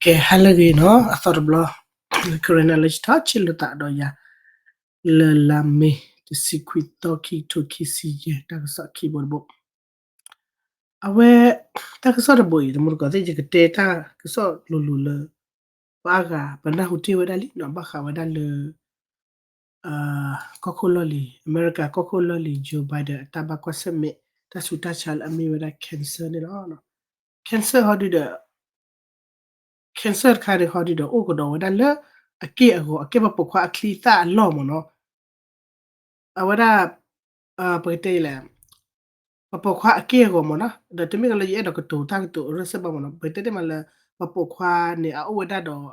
ကဲ ဟါလၢအဂ့ၤနီၤ, အသီတဘျီ Karen လၢထီၣ်ဆ့ၣ်လိာ်သးဒီးယၤ လၢလါမ့ၤ တဆံခွံသီ ခံကထိခံဆံယဲၢ် တၢ်ကစီၣ်ခံဘိတဘိ. အဝဲ တၢ်ကစီၣ်တဘိအံၤ တမူတကိးသ့ၣ် ယကတဲတၢ်ကစီၣ်လိၤလိၤလၢ ပှၤအါဂၤ ပနၢ်ဟူတ့ၢ်ဝဲဒၣ်လံနီၤ, ဘၣ်ဃးဝဲဒၣ်လၢ ကီၢ်ခိၣ်လီၢ်လံၤ အမဲရကၤကီၢ်ခိၣ်လီၢ်လံၤ Joe Biden အတၢ်ဘၣ်ကွၢ်ဆၢၣ်မဲာ် တၢ်ဆူးတၢ်ဆါလၢအမ့ၢ်ဝဲဒၣ် cancer န့ၣ်လီၤ. cancer ဟီဒုဒီး cancer တခါန့ၣ်ဟီဒုဒီး အိၣ်ကဒီးဝဲဒၣ်လၢ အက့ၢ်အဂီၤ အကဲပှၤပိာ်ခွါအချံအသၣ်အလီၢ်မ့ၢ်နီၤ. အဝဲဒၣ် ပကတဲလဲၣ် ပှၤပိာ်ခွါအက့ၢ်အဂီၤမ့ၢ်နီၤ, ဒီးတမ့ၢ်လၢယအဲၣ်ဒိးကတိၤတၢ်ကတိၤအရၢၢ်စ့ၢ်ဘၣ်မ့ၢ်နီၤ, ပကတဲတ့ၢ်မးလၢ ပှၤပိာ်ခွါန့ၣ် အအိၣ်ဝဲဒၣ်ဒီး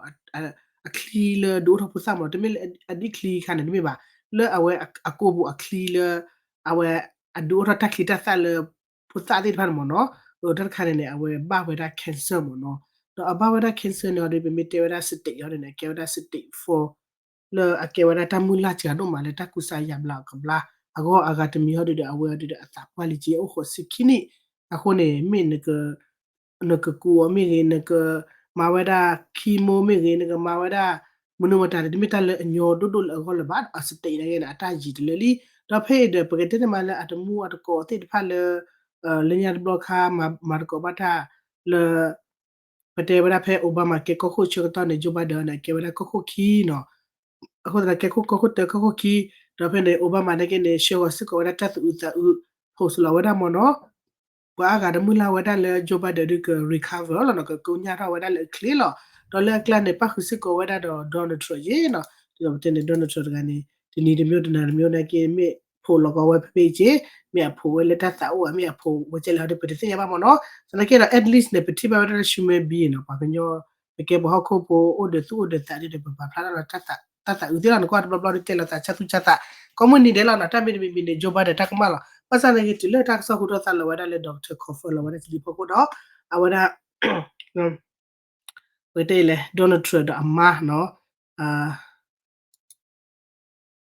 အချံလၢဒုးအိၣ်ထီၣ်ဖိသၣ်မ့ၢ်နီၤ, တမ့ၢ်လၢအဒံၣ်ချံခါန့ၣ် တမ့ၢ်ဘၣ်, လၢအဝဲအကိာ်ပူၤအချံလၢ အဝဲအဒုးအိၣ်ထီၣ်တၢ်ချံတၢ်သၣ်လၢ ဖိသၣ်သ့ၣ်တဖၣ်န့ၣ်မ့ၢ်နီၤ, တၢ်တခါန့ၣ်န့ၣ် အဝဲဘၣ်ဝဲဒၣ် cancer မ့ၢ်နီၤ, ဒီးအဘၣ်ဝဲဒၣ် cancer န့ၣ်အီၤဒီး ပမ့ၢ်တဲဝဲဒၣ် stage အီၤန့ၣ်န့ၣ် အကဲဝဲဒၣ် stage four လၢအကဲဝဲဒၣ်တၢ်မုၢ်လၢ်စှၤဒိၣ်မးလၢတၢ်ကူစါယါဘျါအကဘျါ, အဂီၢ်အဂၤတမံၤဟီဒုဒီး အဝဲအီၤဒုဒီးအသးပှၢ်လံက့ အိၣ်ဃိးဆံခံနံၣ်, အဃိန့ၣ် မ့ၢ် နကကူးအီၤမ့ၢ်ဂ့ၤ, နကမၤဝဲဒၣ် chemo မ့ၢ်ဂ့ၤ, နကမၤဝဲဒၣ် မနုၤမတၤန့ၣ် တမ့ၢ်တၢ်လၢအညီဒိၣ်ဒိၣ်လၢအဂီၢ်လၢၤဘၣ်, အ stage န့ၣ်ဂ့ၤန့ၣ် အတၢ်ယံၤတလၢလံ. ဒီးဖဲအံၤဒီး ပကတဲန့ၣ်မးလၢအတမူအတကိးသ့ၣ်တဖၣ်လၢ လၢညါတဘျီခါ မၤတကိးဘၣ်တၢ်လၢ ပတဲဝဲဒၣ်ဖဲ Obama ကဲကီၢ်ခိၣ်ဆၢကတီၢ်န့ၣ် Joe Biden န့ၣ် ကဲဝဲဒၣ်ကီၢ်ခိၣ်ခံနီၤ, အဃိသတး ကဲခိၣ်ကီၢ်ခိၣ်တၢ ကီၢ်ခိၣ်ခံ, ဒီးဖဲန့ၣ် Obama န့ၣ်က့န့ၣ် ဆှၢဂီၤစ့ၢ်ကီးဝဲဒၣ်တၢ်သူၣ်အုးသးအုး post လီၤဝဲဒၣ်မ့ၢ်နီၤ, ပှၤအါဂၤတမုၢ်လၢ်ဝဲဒၣ်လၢ Joe Biden ဒုးက recover လီၤနီၤ, ကကိညၢ်ထီၣ်ဝဲဒၣ်လၢအချ့လီၤ. ဒီးလၢအကျါန့ၣ် ပၣ်ဃုာ်စ့ၢ်ကီးဝဲဒၣ်ဒီး Donald Trump ယ့နီၤ, ဒီးပတဲန့ၣ် Donald Trump တဂၤန့ၣ် တနံၤတမံၤတနၤတမံၤန့ၣ်က့ မ့ၢ်ဖိးလီၤကီးဝဲဖဲဖဲအံၤက့, မ့ၢ်အဖိးဝဲလၢတၢ်သးအိၣ်ဧါ မ့ၢ်အဖိးဝဲကဲလဲၣ်ဟီဒုး ပတသ့ၣ်ညါဘၣ်မ့ၢ်နီၤ, သနာ်က့ဒီး at least န့ၣ် ပထံၣ်ဘၣ်ဝဲဒၣ်လၢ human being နီၤ, ပှၤကညီ ပကဲပှၤဟီၣ်ခိၣ်ဖိ အိၣ်ဒီးသူၣ်အိၣ်ဒီးသးဒ်ဒီး ပပာ်ဖျါထီၣ်လီၤ တၢ်သးအုးသ့လီၤ, နကွၢ်တဘျီဘျီဒုးတဲလီၤသးဆၣ်သူၣ်ဆၣ်သး, ကိးမုၢ်နံၤဒဲးလီၤနီၤ, တၢ်မ့ၢ်တမံၤမံၤန့ၣ် Joe Biden တၢ်ကမၣ်လီၤ, ဘၣ်ဆၣ်သနာ်က့ တုၤလၢတၢ်ကစီၣ်ဟူထီၣ်သါလီၤဝဲဒၣ်လၢ doctor confirm လီၤဝဲဒၣ်လံဖီခိၣ်ဒီး အဝဲဒၣ် ပကတဲလဲၣ် Donald Trump ဒီးအမါနီၤ,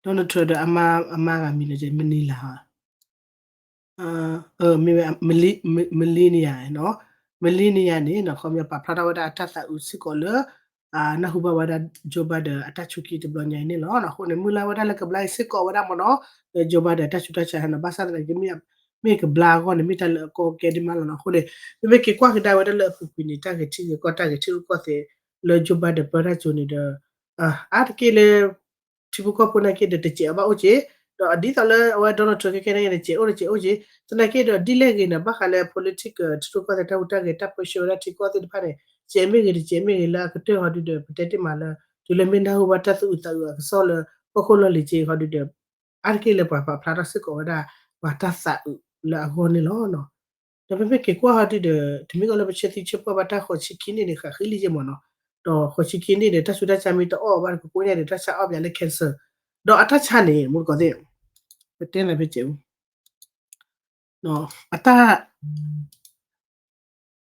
Donald Trump ဒီးအမါ အမါဂၤမံၤလၢ Melania နီၤ, Melania န့ၣ်နီၤ ခီပညီပာ်ဖျါထီၣ်ဝဲဒၣ်အတၢ်သးအုးစ့ၢ်ကီးလၢ နၢ်ဟူဘၣ်ဝဲဒၣ် Joe Biden အတၢ်ဆူးက့တဘျီညါအံၤန့ၣ်လီၤ. အဃိန့ၣ် မုၢ်လၢ်ဝဲဒၣ်လၢကဘျါအံၤစ့ၢ်ကီးဝဲဒၣ်မ့ၢ်နီၤ, လၢ Joe Biden တၢ်ဆူးတၢ်ဆါနီၤ, ဘၣ်ဆၣ်သနာ်က့ မ့ၢ်ကဘျါအဂီၢ်န့ၣ် မ့ၢ်တၢ်လၢအကီကဲဒ်မးလီၤနီၤ. အဃိန့ၣ် ပမ့ၢ်က့ၤကွၢ်ကဒါဝဲဒၣ်လၢအပူၤကွံာ်န့ၣ် တၢ်ဂဲၤထံဂဲၤကီၢ် တၢ်ဂဲၤထံရူၢ်ကီၢ်သဲး လၢ Joe Biden ပၢတၢ်ကၠိန့ၣ်ဒီး အါတက့ၢ်လၢ ထံဖိကီၢ်ဖိနာ်က့ဒီး တစဲးအဘၣ်အိၣ်က့, ဒီးဒ်သိးလၢအဝဲ Donald Trump ခဲခဲနာ်က့ တစဲးအိၣ်တစဲးအိၣ်က့, သနာ်က့ဒီး ဒ်လဲၣ်ဂ့ၤန့ၣ် ဘၣ်ဃးလၢ political ထံရူၢ်ကီၢ်သဲးတၢ်ဟူးတၢ်ဂဲၤ တၢ်ပၢဆှၢဝဲဒၣ်ထံကီၢ်သ့ၣ်တဖၣ်န့ၣ် စဲးမ့ၢ်ဂ့ၤ တစဲးမ့ၢ်ဂ့ၤ လၢအကတၢၢ်ဟီဒုဒီး ပတဲတ့ၢ်မးလၢ တုၤလၢမ့ၢ်နၢ်ဟူဘၣ်တၢ်သူၣ်အုးသးအုးအကစီၣ်လၢ ကီၢ်ခိၣ်လီၢ်လံၤက့ဟီဒုဒီး အါတက့ၢ်လၢပှၤပာ်ဖျါထီၣ်စ့ၢ်ကီးဝဲဒၣ် ပှၤတၢ်သးအုးလၢအဂီၢ်န့ၣ်လီၤ. ဒီးပမ့ၢ်က့ၤကွၢ်ဟီဒုဒီး တမ့ၢ်ကီးလၢပဆၢသံဆၢပှၢ်ဘၣ် တၢ်ဃိးဆံခံနံၣ်န့ၣ် ဃးဃံလံက့မ့ၢ်နီၤ, ဒီးဃိးဆံခံနံၣ်န့ၣ် တၢ်ဆူးတၢ်ဆါမ့ၢ်တအီၣ်ဘၣ် ကကိညါန့ၣ် တၢ်ဆါအီၣ်ပၠးလၢ cancer, ဒီးအတၢ်ဆါန့ၣ် မူတကိးသ့ၣ် ပတဲနၤဖဲစဲးအူ အတၢ်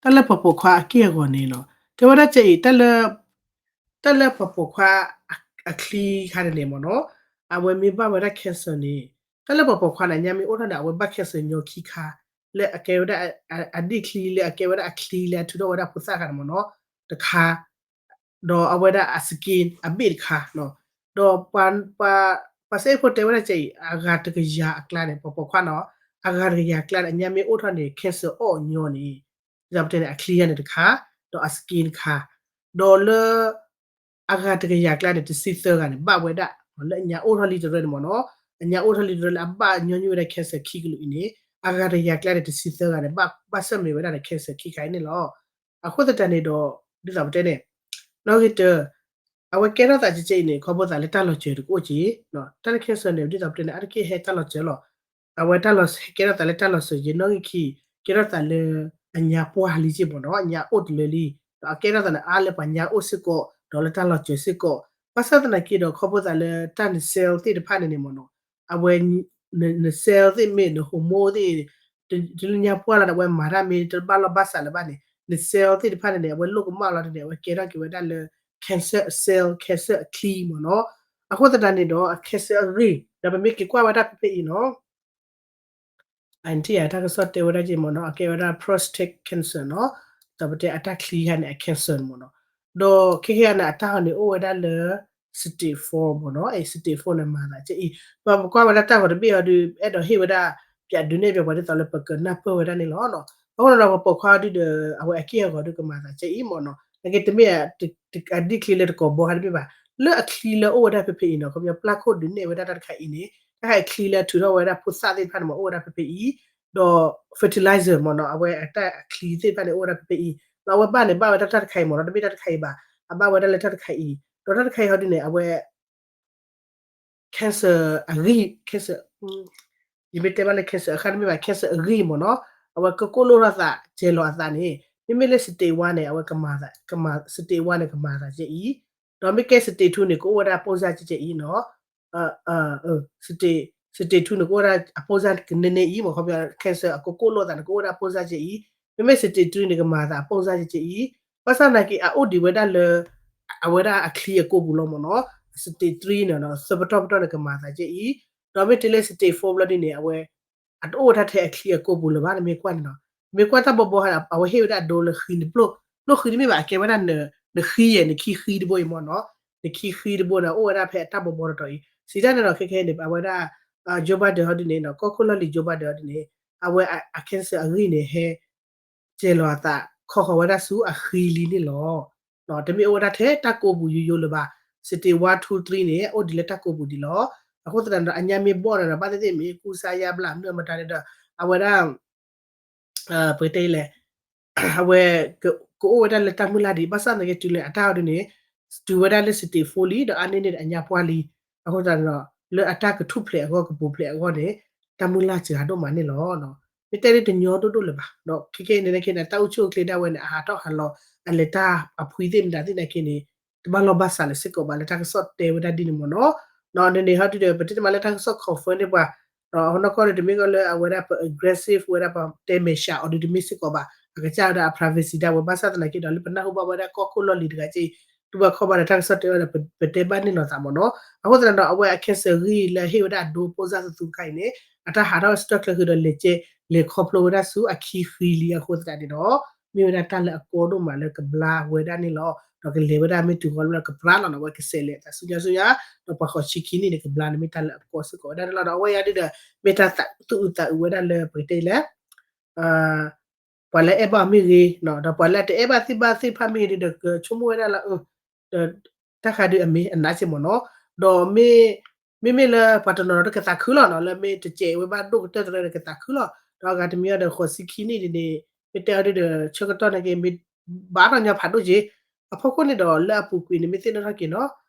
တၢ်လၢပှၤပိာ်ခွါအက့ၢ်အဂီၤန့ၣ်နီၤ, တဲဝဲဒၣ်ကဲအံၤ တၢ်လၢပှၤပိာ်ခွါအချံခါန့ၣ်န့ၣ်မ့ၢ်နီၤ, အဝဲမ့ၢ်ဘၣ်ဝဲဒၣ် cancer န့ၣ်, တၢ်လၢပှၤပိာ်ခွါန့ၣ် ညါမ့ၢ်အိၣ်ထီၣ်န့ၣ် အဝဲဘၣ် cancer ညီခံခါ, လၢအကဲဝဲဒၣ် အဒံၣ်ချံ လၢအကဲဝဲဒၣ်အချံလၢအထုးထီၣ်ဝဲဒၣ်ဖိသၣ်ခါန့ၣ်မ့ၢ်နီၤ, တခါ ဒီးအဝဲဒၣ်အ skin အဘ့ၣ်တခါနီၤ, ဒီးပှၤ ပှၤစဲအ့ၣ်ဖိတဲဝဲဒၣ်ကဲအံၤ အဂၤတကယၤအကျါန့ၣ် ပှၤပိာ်ခွါနီၤ, အဂၤတကယၤအကျါန့ၣ် အညါမ့ၢ်အိၣ်ထီၣ်န့ၣ် cancer အီၣ်ညီန့ၣ် ဒ်သိးပတဲန့ၣ် အချံဂၤန့ၣ်တခါ, ဒီးအ skin တခါ, ဒီးလၢ အဂၤတကယၤကျါန့ၣ် တဆံသၢဂၤန့ၣ် ဘၣ်ဝဲဒၣ်, လၢအညါအိၣ်ထီၣ်လံတရၢန့ၣ်မ့ၢ်နီၤ, အညါအိၣ်ထီၣ်လံတရၢလၢအဘၣ်ညီနုၢ်ဝဲဒၣ် cancer ခံကလုာ်အံၤန့ၣ် အဂၤတကယၤကျါန့ၣ် တဆံသၢဂၤန့ၣ် ဘၣ်ဆၢၣ်မဲာ်ဝဲဒၣ်ဒီး cancer ခံခါအံၤန့ၣ်လီၤ. အဃိသတးန့ၣ်ဒီး ဒ်သိးပတဲန့ၣ် နီၣ်ဂံၢ်တၢ အဝဲကဲထီၣ်သးကဲကဲအံၤန့ၣ် ခီဖျိသးလၢတၢ်လီၤစၢၤတကအိၣ်က့ၤ, တၢ်လၢ cancer န့ၣ် ဒ်သိးပတဲန့ၣ် အါတက့ၢ်ဟဲတၢ်လီၤစၢၤလီၤ. အဝဲတၢ်လီၤကဲထီၣ်သးလၢတၢ်လီၤစၢၤက့ၤ နီၣ်ဂံၢ်ခံ, ကဲထီၣ်သးလၢအညါပှၢ်လံက့ၤမ့ၢ်နီၤ, အညါအိၣ်တလၢလံ, ဒီးအကဲထီၣ်သးန့ၣ် အါလၢပှၤညါအိၣ်စ့ၢ်ကီး ဒီးလၢတၢ်လီၤစၢၤစ့ၢ်ကီး, ဘၣ်ဆၣ်သနာ်က့ဒီး ခီဖျိသးလၢတၢ်န cell သ့ၣ်တဖၣ်န့ၣ်န့ၣ်မ့ၢ်နီၤ, အဝဲ န cell သ့ၣ်မ့ၢ် န hormone သ့ၣ် တုၤလၢညါပှၢ်လီၤဒီး အဝဲမၤတၢ်မ့ၢ်တဘၣ်လီၢ်ဘၣ်စးလၢၤဘၣ်န့ၣ် န cell သ့ၣ်တဖၣ်န့ၣ်န့ၣ် အဝဲလိၣ်ကမၣ်လီၤဒ်န့ၣ် အဝဲကဲထီၣ်က့ၤဝဲဒၣ်လၢ cancer cell, cancer အချံမ့ၢ်နီၤ. အဃိသတးန့ၣ်ဒီး အ cancer အဂ့ၢ် ဒီးပမ့ၢ်က့ၤကွၢ်ဝဲဒၣ်ဖဲဖဲအံၤနီၤ အထံၣ်ယတၢ်ကစီၣ်တဲဝဲဒၣ်က့ၤမ့ၢ်နီၤ, အကဲဝဲဒၣ် prostate cancer နီၤ, ဒီးပတဲအတၢ်ချံဂၤန့ၣ် အ cancer မ့ၢ်နီၤ, ဒီးခဲခဲအံၤန့ၣ် အတၢ်ဟီန့ၣ်အိၣ်ဝဲဒၣ်လၢ stage four မ့ၢ်နီၤ, အဲ stage four န့ၣ်မၤသးကဲအံၤ, ပကွၢ်ဝဲဒၣ်တၢ်ဂီၤတဘ့ၣ်အီၤဒီး အဲၣ်ဒိးဟ့ၣ်ဝဲဒၣ် ပျးဒုးနဲၣ်ပျးပှၤဒ်သိးလၢပကနၢ်ပၢၢ်ဝဲဒၣ်န့ၣ်လီၤ. အဃိဒီးပပိာ်ခွါဒုဒီး အဝဲအက့ၢ်အဂီၤဒုကမၤသးကဲအံၤမ့ၢ်နီၤ, နာ်က့တမ့ၢ် အဒ်ချံလၢတကိးဘီခါတဘ့ၣ်ဘၣ်, လၢအချံလၢအိၣ်ဝဲဒၣ်ဖဲဖဲအံၤနီၤ, ခီပညီပျၢ်ခိၣ်ဒုးနဲၣ်ဝဲဒၣ်တၢ်တခါအံၤန့ၣ် တၢ်ခါအံၤချံလၢထုးထီၣ်ဝဲဒၣ်ဖိသၣ်သ့ၣ်တဖၣ်န့ၣ်မ့ၢ်အိၣ်ဝဲဒၣ်ဖဲဖဲအံၤ, ဒီး fertilizer မ့ၢ်နီၤ, အဝဲအတၢ်အချံသ့ၣ်တဖၣ်န့ၣ်အိၣ်ဝဲဒၣ်ဖဲဖဲအံၤ, ဒီးအဝဲဘၣ်န့ၣ် ဘၣ်ဝဲဒၣ်တၢ်တခါအံၤမ့ၢ်နီၤ, တမ့ၢ်တၢ်တခါအံၤဘၣ်, အဘၣ်ဝဲဒၣ်လၢတၢ်တခါအံၤ, ဒီးတၢ်တခါအံၤဟီဒုန့ၣ် အဝဲ cancer အဂံၢ် cancer ယမ့ၢ်တဲဘၣ်လၢ cancer အခါတမ့ၢ်ဘၣ် cancer အဂံၢ်မ့ၢ်နီၤ, အဝဲကကိၣ်လိၣ်ထီၣ်သး ကဲၤလီၤအသးန့ၣ် မ့မ့ၢ်လၢ stage one န့ၣ် အဝဲကမၤသး stage one န့ၣ် ကမၤသးကဲအံၤ, ဒီးမ့ၢ်ကဲ stage two န့ၣ် ကအိၣ်ဝဲဒၣ်အပိၢ်စၢ်ကဲကဲအံၤနီၤ, stage stage two န့ၣ် ကအိၣ်ဝဲဒၣ်အပိၢ်စၢ်ကနဲနဲအံၤ မ့ၢ်ခီဖျိ cancer အကကိၣ်လိၣ်သးန့ၣ် ကအိၣ်ဝဲဒၣ်အပိၢ်စၢ်ကဲအံၤ, မ့မ့ၢ် stage three န့ၣ် ကမၤသးအပိၢ်စၢ်ကဲကဲအံၤ, ဘၣ်ဆၣ်သနာ်က့ အအိၣ်ဒံးဝဲဒၣ်လၢ အဝဲဒၣ်အချံအကိာ်ပူၤလီၤမ့ၢ်နီၤ, stage three န့ၣ် သၢပတီၢ်ပတီၢ်န့ၣ် ကမၤသးကဲအံၤ, ဒီးမ့ၢ်တုၤလၢ stage four ဘျီဒ်န့ၣ် အဝဲ အတအိၣ်ဝဲဒၣ်ထဲအချံအကိာ်ပူၤလၢၤဘၣ် နမ့ၢ်ကွၢ်န့ၣ်နီၤ, မ့ၢ်ကွၢ်တၢ်ဘီဘီဟါဒီး အဝဲဟ့ၣ်ဝဲဒၣ်အဒိလၢဃံန့ၣ် ပျိၢ်ဃံတမ့ၢ်ဘၣ် အကဲဝဲဒၣ် နဃံယဲၢ် နခံဃံတဘိအံၤမ့ၢ်နီၤ, နခံဃံတဘိန့ၣ် အိၣ်ဝဲဒၣ်ဖဲအတၢ်ဘီဘီတတီၤအံၤ, စံးတၢ်န့ၣ်ဒီး ခဲခဲအံၤန့ၣ် အဝဲဒၣ် Joe Biden ဟီဒ်န့ၣ်နီၤ, ကီၢ်ခိၣ်လီၢ်လံၤ Joe Biden ဟီဒ်န့ၣ် အဝဲအ cancer အဂံၢ်န့ၣ် ဟဲ ကဲၤလီၤအသး ခီဃီၤဝဲဒၣ်ဆူအဃံလံန့ၣ်လီၤ. တမ့ၢ်အိၣ်ဝဲဒၣ်ထဲတၢ်ကိာ်ပူၤယိယိလၢၤဘၣ်, stage one two three န့ၣ် အိၣ်ဒံးလၢတၢ်ကိာ်ပူၤဒံးလီၤ. အဃိသတးဒီး အညါမ့ၢ်ဘီၣ်န့ၣ်ဒီး ဘၣ်သ့ၣ်သ့ၣ်မ့ၢ်ကူစါယါဘျါမနုၤမတၤန့ၣ်ဒီး အဝဲဒၣ် ပကတဲလဲၣ် အဝဲ ကအိၣ်ဝဲဒၣ်လၢတၢ်မုၢ်လၢ်ဒံး ဘၣ်ဆၣ်သနာ်က့ တုၤလၢအတၢ်အီၤဒ်န့ၣ် တုၤဝဲဒၣ်လၢ stage four လံ ဒီးအါန့ၢ်န့ၣ်ဒီးအညါပှၢ်လံ. အဃိသတးဒီး လၢအတၢ်ကထူၣ်ဖျဲးအဂီၢ်ကပူၤဖျဲးအဂီၢ်န့ၣ် တၢ်မုၢ်လၢ်စှၤဒိၣ်မးန့ၣ်လီၤ. မ့ၢ်တဲဒ်တညီဒိၣ်ဒိၣ်လၢၤဘၣ် ဒီးခဲခဲအံၤန့ၣ်နာ်က့န့ၣ် တၢ်အိၣ်ဆူၣ်အိၣ်ချ့ဒၣ်ဝဲန့ၣ် အဟးထီၣ်ဟးလီၤ အလဲၤတၢ်အဖှံသ့ၣ်မတၤသ့ၣ်နာ်က့န့ၣ် တဘၣ်လီၢ်ဘၣ်စးလၢၤစ့ၢ်ကီးဘၣ်လၢတၢ်ကစီၣ်တဲဝဲဒၣ်ဒ်န့ၣ်မ့ၢ်နီၤ. ဒီးန့ၣ်န့ၣ်ဟီဒ်ဒီး ပတဲတမံၤလၢတၢ်ကစီၣ် confirm န့ၢ်ပှၤ ဒီးအနီၢ်ကီၢ်ဒီး တမ့ၢ်ကီးလၢအဝဲဒၣ်ပ aggressive ဝဲဒၣ်ပတဲမဲာ်ဆှးအီၤဒီး တမ့ၢ်စ့ၢ်ကီးဘၣ်. အကစၢ်ဝဲဒၣ်အ privacy ဒၣ်ဝဲ ဘၣ်ဆၣ်သနာ်က့ဒီး လၢပနၢ်ဟူဘၣ်ဝဲဒၣ်ကီၢ်ခိၣ်လီၢ်လံၤတဂၤက့ တူၢ်ဘၣ်ခီၣ်ဘၣ်ဒီးတၢ်ကစီၣ်တဲဝဲဒီး ပတဲဘၣ်န့ၣ်လီၤသးမ့ၢ်နီၤ. အဃိသတးဒီး အဝဲအ cancer ဂံၢ်လၢဟ့ၣ်ဝဲဒၣ်အဒိပိၢ်စၢ်သူသူတခါအံၤန့ၣ် အတၢ်ဟးထီၣ်စတၢၢ်ချၢဃုာ်ဒီး လဲၤကဲ လဲၤခီဖျိဝဲဒၣ်ဆူအခံဃံလံအဃိသတးန့ၣ်ဒီး မ့ၢ်ဝဲဒၣ်တၢ်လၢအကီဒိၣ်မးလၢကဘျါဝဲဒၣ်န့ၣ်လီၤ. ဒီးကလဲၤဝဲဒၣ်မ့ၢ်တုၤဃီလၢကပြါလီၤနီၤ အဝဲကဆဲးလဲၤအသးဆူညါဆူညါ ဒီးပှၤဃိးဆံခံနံၣ်န့ၣ် ကဘျါန့ၣ်မ့ၢ်တၢ်လၢအကီစ့ၢ်ကီးဝဲဒၣ်န့ၣ်လီၤ. ဒီးအဝဲအံၤဒ်ဒီး မ့ၢ်တၢ်သူၣ်အုးသးအုးဝဲဒၣ်လၢပကတဲလဲၣ် ပှၤလၢအဲၣ်ဘၣ်အီၤမ့ၢ်ဂ့ၤ ဒီးပှၤလၢအတအဲၣ်ဘၣ်သ့ၣ်ဘၣ်သ့ၣ်တဖၣ်မ့ၢ်ဂ့ၤဒီး ကဆိကမိၣ်ဝဲဒၣ်လၢ တၢ်ခါဒုးအမ့ၢ်အနးက့မ့ၢ်နီၤ, ဒီးမ့မ့ၢ်လၢပှၤတနီၤနီၤတကသးခုလီၤနီၤ လၢမ့ၢ်တစဲးဝဲဘၣ်ဒိၣ်ကတၢၢ်တရၢဒီးကသးခုလီၤ. ဒီးအဂၤတမံၤအံၤဒီး ဃိးဆံခံနံၣ်ဒ်န့ၣ် မ့ၢ်တဲအီၤဒ်ဒီး ဆၢကတီၢ်န့ၣ်က့ မ့ၢ်ဘၣ်ထီၣ်ညီဖးဒိၣ်က့ အဖီခိၣ်န့ၣ်ဒီး လၢအပူၤကွံာ်န့ၣ် မ့ၢ်သ့ၣ်နီၣ်ထီၣ်က့ၤနီၤ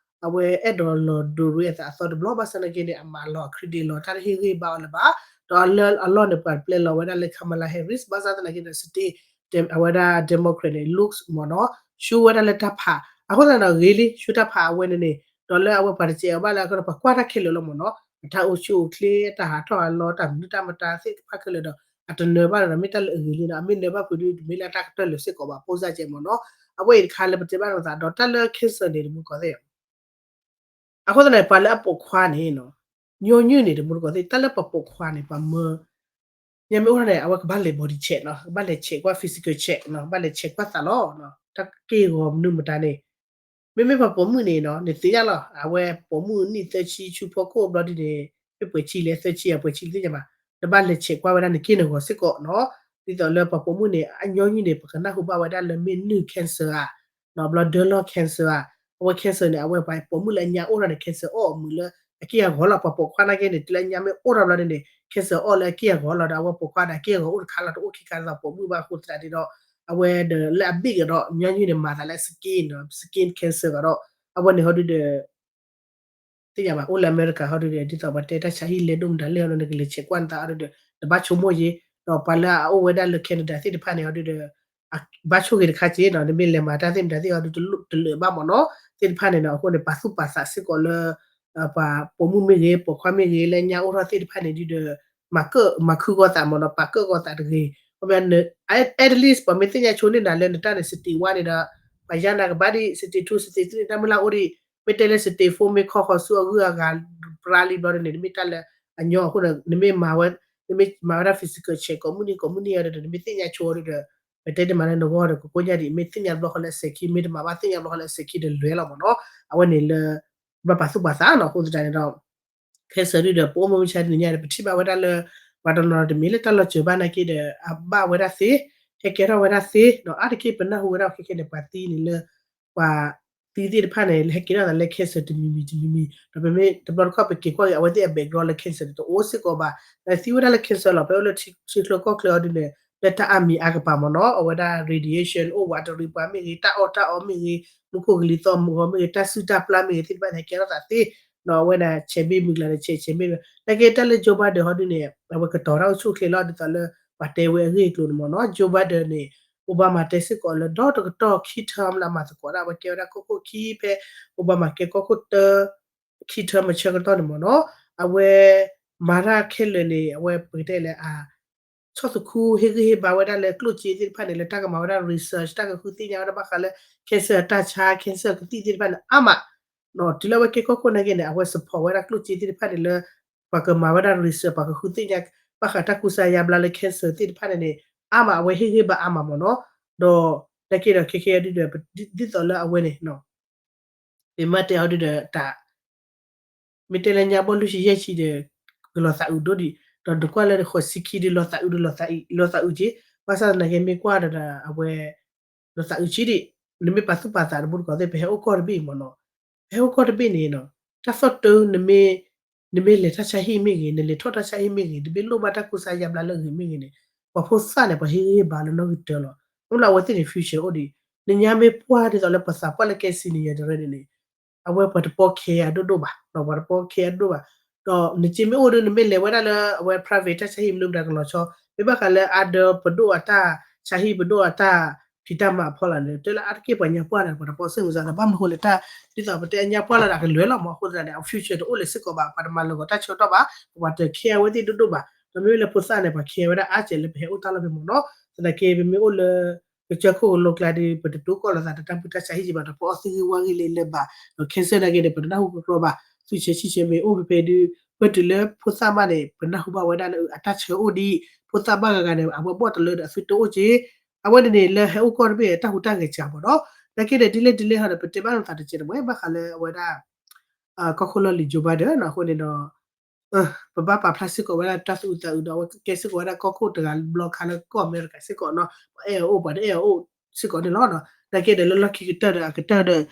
အဝဲအဲၣ်ဒိးလီၤဒိးရ့အသးအသီတဘျီ ဘၣ်ဆၣ်သနာ်က့န့ၣ် အမၤလီၤ credit လီၤ တၢ်တဟ့ၣ်ဂံၢ်ဘါအီၤလၢၤဘၣ်. ဒီးလၢအလီၢ်န့ၣ် ပှၤပျဲလီၤဝဲဒၣ်လၢ Kamala Harris ဘၣ်ဆၣ်သနာ်က့ဒီး state အဝဲဒၣ် Democrat န့ၣ် looks မ့ၢ်နီၤ ဆူဝဲဒၣ်လၢတၢ်ဖး အဃိသတးဒီး ဂ့ၤလံ ဆူတၢ်ဖးအဝဲန့ၣ်န့ၣ် ဒီးလၢအဝဲပှၤတစဲးအီၤဘၣ်လၢအဃိဒီး ပှၤကွၢ်တၢ်ခဲလၢာ်လီၤမ့ၢ်နီၤ အတၢ်အိၣ်ဆူၣ်အိၣ်ချ့ အတၢ်ဟးထီၣ်ဟးလီၤ တၢ်မနုၤတၢ်မတၤသ့ၣ်တဖၣ်ခဲလၢာ်ဒီး အတနၢၤဘၣ်ဒီး မ့ၢ်တၢ်လၢအဂ့ၤလံနီၤ အမ့ၢ်နၢၤဘၣ်ဖုးဒုး တမ့ၢ်လၢတၢ်ကတၢၢ်လၢၤစ့ၢ်ကီးဘၣ် ပိၢ်စၢ်ကဲမ့ၢ်နီၤ အဝဲအံၤတခါလၢပတဲဘၣ်လိာ်သးဒီး တၢ်လၢ cancer န့ၣ် တမူတကိးသ့ၣ် အဃိသတးန့ၣ် ပှၤလၢအပိာ်ခွါန့ၣ်နီၤ ညီနုၢ်န့ၣ် တမူတကိးသ့ၣ် တၢ်လၢပှၤပိာ်ခွါန့ၣ် ပှၤမၢ ညါမ့ၢ်အိၣ်ထီၣ်န့ၣ် အဝဲကဘၣ်လဲၤ body check နီၤ ကဘၣ်လဲၤ check ကွၢ် physical check နီၤ ကဘၣ်လဲၤ check ကွၢ်သးလီၤ တၢ်က့ၢ်ဂီၤမနုၤမတၤန့ၣ် မ့မ့ၢ်ပှၤပိာ်မုၣ်န့ၣ်နီၤ နသ့ၣ်ညါလီၤ အဝဲပိာ်မုၣ်နံၣ်သၢဆံဆူဖီခိၣ်ဘျီဒ်န့ၣ် မ့ၢ်ပှဲၤဆံလဲၣ် သၢဆံ အပှဲၤဆံလဲၣ်သ့ၣ်ညါမး နဘၣ်လဲၤ check ကွၢ်ဝဲဒၣ်နက့ၢ်နဂီၤစ့ၢ်ကီးနီၤ ဒ်သိးလၢပှၤပိာ်မုၣ်န့ၣ် အညီနုၢ်န့ၣ် ပကနၢ်ဟူဘၣ်ဝဲဒၣ်လၢမ့ၢ်နုၢ် cancer ဧါ, ဘျီဒၢလီၢ် cancer ဧါ, အဝဲ cancer န့ၣ် အဝဲပှၤပိာ်မုၣ်လၢအညါအိၣ်ထီၣ်န့ၣ် cancer အီၣ်မုာ်လၢအက့ၢ်အဂီၤလီၤ. ပှၤပိာ်ခွါနာ်က့န့ၣ် တုၤလၢအညါမ့ၢ်အိၣ်ထီၣ်ဘျီန့ၣ် cancer အီၣ်လၢအက့ၢ်အဂီၤလီၤဒီး အဝဲပိာ်ခွါဒီးအက့ၢ်အဂီၤအိၣ်တခါလီၤ တအိၣ်ခံခါဒီးပိာ်မုၣ်ဘၣ်အဃိသတးန့ၣ်ဒီး အဝဲဒီးလၢအဘ့ၣ်ကဒီး ညီနုၢ်န့ၣ် မၤသးလၢ skin ဒီး skin cancer ကဒီး အဝဲန့ၣ်ဟီဒုဒီး သ့ၣ်ညါဘၣ် အိၣ်လၢအမဲရကၤဟီဒုဒီး ဒ်သိးပှၤတဲတၢ်ဆါဟံၣ်လဲၤဒိၣ်မတၤလဲၣ်ဟီဒု နကလဲၤဆဲးကွၢ်နသးဟီဒုဒီး နဘၣ်ဆိကမိၣ်ယ့ၤ, ဒီးပှၤလၢအအိၣ်ဝဲဒၣ်လၢ Canada သ့ၣ်တဖၣ်န့ၣ်ဟီဒုဒီး ဘၣ်ဆိၣ်ဂ့ၤတခါက့ၤနီၤ နမ့ၢ်လဲၤမၤတၢ်သ့ၣ်မတၤသ့ၣ်ဟီဒု တလၢာ်ဘၣ်မ့ၢ်နီၤ သ့ၣ်တဖၣ်န့ၣ်နီၤ အဃိန့ၣ် ပာ်သူၣ်ပာ်သးစ့ၢ်ကီးလၢ ပှၤပိာ်မုၣ်မ့ၢ်ဂ့ၤ ပိာ်ခွါမ့ၢ်ဂ့ၤ လၢညါအိၣ်ထီၣ်သ့ၣ်တဖၣ်န့ၣ်ဒုဒီး မၤကၢၣ် မၤခုကီၢ်သးမ့ၢ်နီၤ ပာ်ကၢၣ်ကီၢ်သးတဂ့ၤ, ခီပညီ at least ပှၤမ့ၢ်သ့ၣ်ညါဆိန့ၢ်နၤလၢနတၢ်န့ၣ် stage one န့ၣ်ဒီး ပှၤယါနၤကဘၣ်ဒံး stage two stage three တၢ်မုၢ်လၢ်အိၣ်ဒံး, မ့ၢ်တဲလၢ stage four မ့ၢ်ခီဃီၤဆူအဂုၤအဂၤ ပြါလံဘျီန့ၣ် နမ့ၢ်တၢ်လၢအညီအဃိဒီး နမ့ၢ်မၤဝဲ နမ့ၢ်မၤဝဲဒၣ် physical check ကိးမုၢ်နံၤ ကိးမုၢ်နံၤအံၤဒီး နမ့ၢ်သ့ၣ်ညါဆိအီၤဒီး ပတဲတမၤလၢနဂီၢ်ဒီး ကကိညါဒံး မ့ၢ်သ့ၣ်ညါတဘျီဃီလၢအစဲးခံ မ့ၢ်တမၤဘၣ်သ့ၣ်ညါတဘျီဃီလၢအစဲးခံဒီးလွဲလီၤမ့ၢ်နီၤ, အဝဲန့ၣ်လၢ ဘၣ်ပာ်သူၣ်ပာ်သးနီၤ အဃိသတးန့ၣ်ဒီး cancer ဒုဒီး ပအိၣ်မူမုၢ်ဆါတနံၤညါဒီး ပထံၣ်ဘၣ်ဝဲဒၣ်လၢ ပှၤတနီၤတမ့ၢ်လၢတၢ်လီၤစၢၤဘၣ်နာ်က့ဒီး အဘၣ်ဝဲဒၣ်သ့, ဟဲကဲထီၣ်ဝဲဒၣ်သ့, ဒီးအါတက့ၢ်ပနၢ်ဟူဝဲဒၣ်ခဲခဲန့ၣ် ပှၤသံန့ၣ်လၢ ပှၤသံသ့ၣ်တဖၣ်န့ၣ် ဟဲကဲထီၣ်သးလၢ cancer တမံၤမံၤတမံၤမံၤ ဒီးပမ့ၢ်တဘျီတခီၣ်ပက့ၤကွၢ်က့ၤ အဝဲသ့ၣ်အ background လၢ cancer န့ၣ် တအိၣ်စ့ၢ်ကီးဘၣ်, ဒီးသံဝဲဒၣ်လၢ cancer လီၤ ဖဲအိၣ်လၢထံဆၢချၢကီၢ်ချၢအီၤဒုန့ၣ် လၢတၢ်အါမံၤအါကပၤမ့ၢ်နီၤ အဝဲဒၣ် radiation အိၣ်ဝးတရံးပှၤမ့ၢ်ဂ့ၤ တၢ်အီၣ်တၢ်အီမ့ၢ်ဂ့ၤ မူခိၣ်ကလံၤသီၣ်မူဂီၤမ့ၢ်ဂ့ၤ တၢ်စုၣ်တၢ်ပျၢ်မ့ၢ်ဂ့ၤ သ့ၣ်တဖၣ်န့ၣ် ဟဲကဲထီၣ်သးသ့, ဒီးအဝဲဒၣ်ဆဲးဘ့ၣ်မုၢ်ကျါန့ၣ် ဆဲးဆဲးဘ့ၣ်မုၢ် နာ်က့တၢ်လၢ Joe Biden ဟီဒုန့ၣ် အဝဲကတီၤတၢ်အိၣ်ဆူၣ်အိၣ်ချ့လီၤ ဒ်သိးလၢ ပှၤတဲဝဲအဂ့ၢ်အကျိၤန့ၣ်မ့ၢ်နီၤ Joe Biden န့ၣ် Obama တဲစ့ၢ်ကီးလၢဒီတကတီၢ်ခံ term လၢအမၤသကိးဒၣ် အဝဲကဲဝဲဒၣ်ကီၢ်ခိၣ်ခံဖဲ Obama ကဲကီၢ်ခိၣ်တၢ ခံ term မဆၢကတီၢ်န့ၣ်မ့ၢ်နီၤ အဝဲ မၤတၢ်ခဲလၢာ်န့ၣ် အဝဲပကတဲလၢအ ဆီၣ်သခူဟ့ၣ်ဂံၢ်ဟ့ၣ်ဘါဝဲဒၣ်လၢကျိၣ်စ့သ့ၣ်တဖၣ်န့ၣ် လၢတၢ်ကမၤဝဲဒၣ် research တၢ်ကဃုသ့ၣ်ညါဝဲဒၣ်ဘၣ်ဃးလၢ cancer အတၢ်ဆါ cancer ကသံၣ်သ့ၣ်တဖၣ်န့ၣ် အါမး တုၤလၢအဝဲကဲကီၢ်ခိၣ်နာ်က့န့ၣ် အဝဲ support ဝဲဒၣ်ကျိၣ်စ့သ့ၣ်တဖၣ်န့ၣ်လၢ ပှၤကမၤဝဲဒၣ် research ပှၤကဃုသ့ၣ်ညါ ဘၣ်ဃးတၢ်ကူစါယါဘျါလၢ cancer သ့ၣ်တဖၣ်န့ၣ်န့ၣ် အါမး အဝဲဟ့ၣ်ဂံၢ်ဘါအါမးမ့ၢ်နီၤ ဒီး နာ်က့ဒီးခဲခဲဒုဒီး ဒ်သိးလၢအဝဲန့ၣ် မ့ၢ်မၤတဲအီၤဒုဒီးတၢ် မ့ၢ်တဲလၢညါဘီၣ်လွံၢ်ဆံယဲၢ်ဆံဒီး ကလီၤသးအုးဒိၣ်ဒံး ဒီးနကွၢ်လၢဃိးဆံခံဒုလီၤသးအုးဒီး လီၤသးအုးက့ၤ ဘၣ်ဆၣ်သနာ်က့မ့ၢ်ကွၢ်ဒီးအဝဲ လီၤသးအုးက့ၤဒံး နမ့ၢ်ပာ်သူၣ်ပာ်သးတဘိတကီၢ်သ့ၣ် ပဟဲအိၣ်ကီၢ်တဘ့ၣ်အံၤမ့ၢ်နီၤ ပဟဲအိၣ်ကီၢ်တဘ့ၣ်န့ၣ် တၢ်သီၣ်တၢ် နမ့ၢ်လဲၤတၢ်ဆါဟံၣ်မ့ၢ်ဂ့ၤ နလဲၤထီၣ်တၢ်ဆါဟံၣ်မ့ၢ်ဂ့ၤ နမ့ၢ်လိၣ်ဘၣ်တၢ်ကူစါယါဘျါလၢအဂ့ၤမ့ၢ်ဂ့ၤန့ၣ် ပှၤဖိသၣ်န့ၣ် ပှၤဟ့ၣ်ဂံၢ်ဟ့ၣ်ဘါလၢနီၣ်ဂံၢ်တၢလီၤ မ့ၢ်လၢအဝဲသ့ၣ်န့ၣ် future အိၣ်ဒံး နညါမ့ၢ်ပှၢ်ဒ်သိးလၢပှၤသးပှၢ်လၢကဲ senior တရၢန့ၣ်န့ၣ် အဝဲပှၤတပီၢ် care အဒိၣ်ဒိၣ်ဘၣ် ပှၤတပီၢ် care အဒိၣ်ဘၣ် ဒီးနစ့မ့ၢ်အိၣ်ဒီး နမ့ၢ်လဲၤဝဲဒၣ်လၢအဝဲ private တၢ်ဆါဟံၣ်မနုၤမတၤကလီၤဆီ မ့ၢ်ဘၣ်ဃးလၢ other ပဒိၣ်အတၢ်ဆါဟံၣ် ပဒိၣ်အတၢ်ဖံးတၢ်မၤအဖီလာ်န့ၣ် တဲလၢအါတက့ၢ်ပှၤညါပှၢ်န့ၣ် ပှၤတပီၢ်စ့ၢ်မုၢ်စၢ်ဒီး ဘၣ်မနုၤဃိလဲၣ်တၢ် ဒ်သိးပတဲအညါပှၢ်လီၤဒီးအကလွဲလီၤမ့ၢ် အဃိသတးန့ၣ် အ future တအိၣ်လၢၤစ့ၢ်ကီးဘၣ် ပှၤတမၤလၢၤဂီၤတၢ်ဆၢကတီၢ်ဘၣ် ပှၤတ care အဝဲသ့ၣ်ဒိၣ်ဒိၣ်ဘၣ် ဒီးမ့ၢ်လၢဖိသၣ်န့ၣ် ပှၤ care ဝဲဒၣ်အါစဲးလၢပဟဲအိၣ်တၢ်လီၢ်ဖဲမ့ၢ်နီၤ သနာ်က့ပမ့ၢ်အိၣ်လၢ ကစၢၢ်ခိၣ်ကလိကျါဒီး ပတတိၤကီၢ်လိာ်သးတၢ်ပၢတၢ်ဆါဟံၣ်က့ၤဘၣ် တပီၢ်အီၣ်သံဂ့ၢ်ဝါဂ့ၢ်လၢလၢၤဘၣ် ဒီး cancer နာ်က့န့ၣ် ပတနၢ်ဟူကကျီဘၣ် သူၣ်ဆဲးဆံၣ်ဆဲးမ့ၢ်အိၣ်ဖဲဖဲဒု ပတုၤလၢဖိသၣ်မးန့ၣ် ပနၢ်ဟူဘၣ်ဝဲဒၣ်လၢအတၢ်ဆၢအိၣ်ဒံး ဖိသၣ်ဘၣ်ဂၤဂၤန့ၣ် အဝဲဘီၣ်တလၢဒီးအသုတအိၣ်က့ၤ အဝဲန့ၣ်န့ၣ် လၢဟဲအိၣ်ကီၢ်တဘ့ၣ်တၢ်ဟူးတၢ်ဂဲၤစှၤမ့ၢ်နီၤ နာ်က့ဒီးဒ်လဲၣ်ဒ်လဲၣ်ဟီဒီး ပတဲဘၣ်နသးတကဲးတမှဲ ဘၣ်ဃးလၢအဝဲဒၣ် ကီၢ်ခိၣ်လီၢ်လံၤ Joe Biden အဃိန့ၣ်ဒီး ပဘၣ်ပာ်ဖျါစ့ၢ်ကီးဝဲဒၣ်တၢ်သူၣ်အုးသးအုးဒီး အဝဲကကဲစ့ၢ်ကီးဝဲဒၣ်ကီၢ်ခိၣ်တဂၤဘျီခါလၢကီၢ်အမဲရကၤစ့ၢ်ကီးနီၤ ပှၤအဲၣ်အအိၣ်ပှၤတအဲၣ်အအိၣ်စ့ၢ်ကီးန့ၣ်လီၤ. နာ်က့ဒီးလၢလီၢ်ခံကတၢၢ်ဒီး အကတၢၢ်ဒီး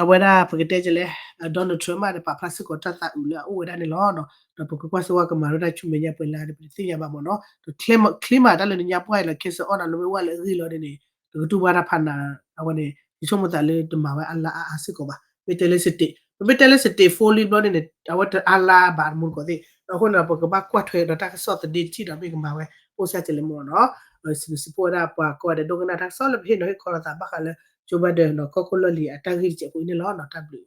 အဝဲဒၣ်ပကတဲကလဲၣ် Donald Trump မးဒီးပာ်ဖျါစ့ၢ်ကီးတၢ်သးအုးလၢအအိၣ်ဝဲဒၣ်န့ၣ်လီၤ. ဒီးပကကွၢ်စ့ၢ်ဝါကမၤဝဲဒၣ်ဆူမဲာ်ညါပှဲၤလၢဒီး ပတသ့ၣ်ညါဘၣ်မ့ၢ်နီၤ ဒီးချ့မးတၢ်လၢနညါပှၢ်အံၤလီၤ cancer အီၣ်နၤလၢဝဲဝဲလၢအဂ့ၢ်လီၤန့ၣ်န့ၣ် တကတူၢ်ဘၣ်တၢ်ဖးနၤ အဝဲန့ၣ် ယဆိကမိၣ်သးလၢတမၤဝဲအါလါအါအါစ့ၢ်ကီးဘၣ် မ့ၢ်တဲလၢ stage ပမ့ၢ်တဲလၢ stage four လံဘျီန့ၣ်န့ၣ် အဝဲတအါလါဘၣ်တမူတကိးသ့ၣ် အဃိန့ၣ်ဒီး ပကဘၣ်ကွၢ်ထွဲဒီးတၢ်ကစီၣ်သဒ့တထံၣ်ဒီးမ့ၢ်ကမၤဝဲ အိၣ်စၢ်ကလဲၣ်မ့ၢ်နီၤ စံးစံးဖိဝဲဒၣ်ပှၤကိးဂၤဒဲးဒိကနၣ်တၢ်ကစီၣ်လၢပဟ့ၣ်နီၤဟ့ၣ်ခီလိာ်သးဘၣ်ဃးလၢ Joe Biden ဒီး ကီၢ်ခိၣ်လီၢ်လံၤအတၢ်ဂ့ၢ်တစဲးဖိအံၤန့ၣ်လီၤ တၢ်ဘျုး